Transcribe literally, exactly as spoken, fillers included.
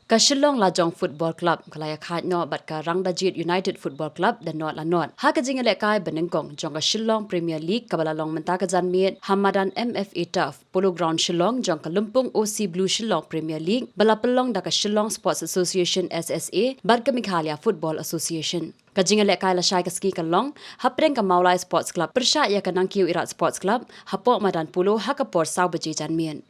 Ka Shillong Lajong Football Club ka la ïakhaid noh bad ka Rangdajied United Football Club da nod la nod ha ka jingïalehkai banyngkong jong ka Shillong Premier League kaba la long mynta ka janmiet ha madan M F A Turf, Polo Ground Shillong, jong ka lympung O C Blue Shillong Premier League, ba la pynlong da ka Shillong Sports Association, S S A, bad ka Meghalaya Football Association. Ka jingïalehkai lashai ka sngi ka long hapdeng ka Mawlai Sports Club pyrshah ïa ka Nangkiew Irat Sports Club hapoh madan Polo ha ka por saw baje janmiet.